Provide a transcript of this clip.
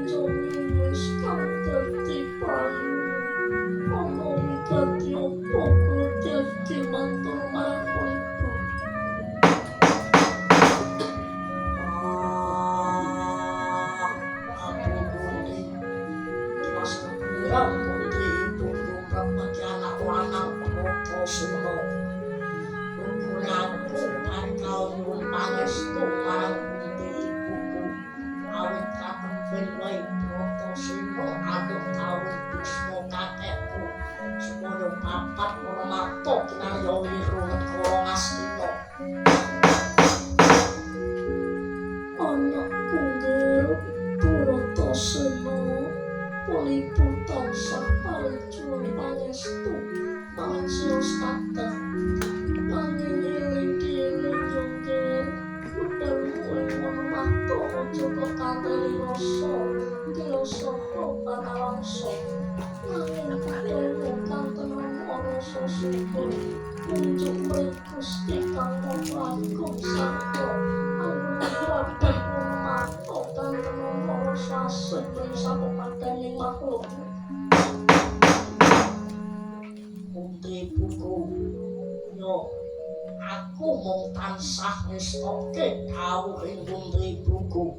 Kancane wis kang dadi prayu. Ana wigati apa kula dadi matur marang ibu. Aku Kunti Mas kepirang Kunti ibu tumrap mati anak lanang Bratasena. Aku bakal nyuwun pangestu marang Kunti ibuku. Awit katemben wae Bratasena anut kawin Bisma kakekku supaya papat Wanamarta kinarya wiru negara Ngastina. Anakku nggih Bratasena, pun ibu tansah paring juwun pangestu marang sira kabeh. Nanging eling-eling yo nggih, budalmu ing Wanamarta aja kekanteli rasa kaya saha panalangsa. Nanging budalmu kantenan rasa syukur kunjuk mring Gusti Kang Maha Agung sarta anggon babar Wanamarta kantenan rasa asih mring sapepadaning makhluk. Kunti ibuku, yo aku mung tansah ngestokke kawruhing Kunti ibuku.